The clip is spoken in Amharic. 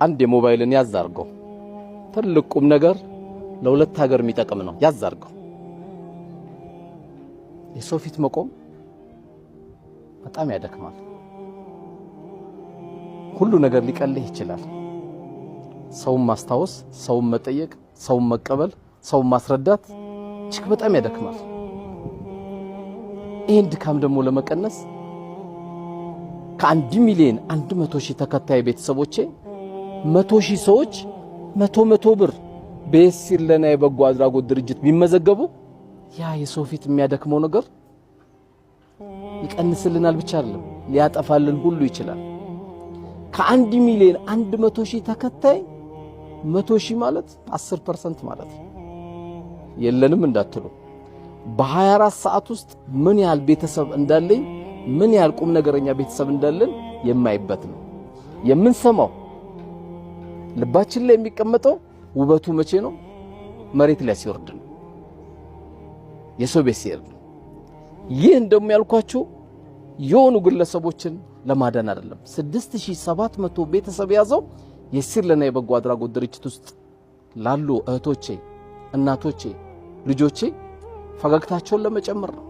አንድ የሞባይልን ያዝ አድርገው። ትልቅ ቁም ነገር ለሁለት ሀገር የሚጠቅም ነው። ያዝ አድርገው። የሰው ፊት መቆም በጣም ያደክማል። ሁሉ ነገር ሊቀልህ ይችላል። ሰውን ማስታወስ፣ ሰውን መጠየቅ፣ ሰውን መቀበል፣ ሰውን ማስረዳት እጅግ በጣም ያደክማል። ይህን ድካም ደግሞ ለመቀነስ ከ1,100,000 ተከታይ ቤተሰቦቼ 100,000 ሰዎች 100 100 ብር በየሲር ለና የበጎ አድራጎት ድርጅት ቢመዘገቡ ያ የሰው ፊት የሚያደክመው ነገር ይቀንስልናል ብቻ አይደለም፣ ሊያጠፋልን ሁሉ ይችላል። ከ1,100,000 ተከታይ 100,000 ማለት 10% ማለት ነው። የለንም እንዳትሉ፣ በ24 ሰዓት ውስጥ ምን ያህል ቤተሰብ እንዳለኝ፣ ምን ያህል ቁም ነገረኛ ቤተሰብ እንዳለን የማይበት ነው። የምንሰማው ልባችን ላይ የሚቀመጠው ውበቱ መቼ ነው? መሬት ላይ ሲወርድ ነው። የሰው ቤት ሲሄድ ነው። ይህ እንደውም ያልኳችሁ የሆኑ ግለሰቦችን ለማዳን አይደለም። 6700 ቤተሰብ ያዘው የሲርለና የበጎ አድራጎት ድርጅት ውስጥ ላሉ እህቶቼ፣ እናቶቼ፣ ልጆቼ ፈገግታቸውን ለመጨመር ነው።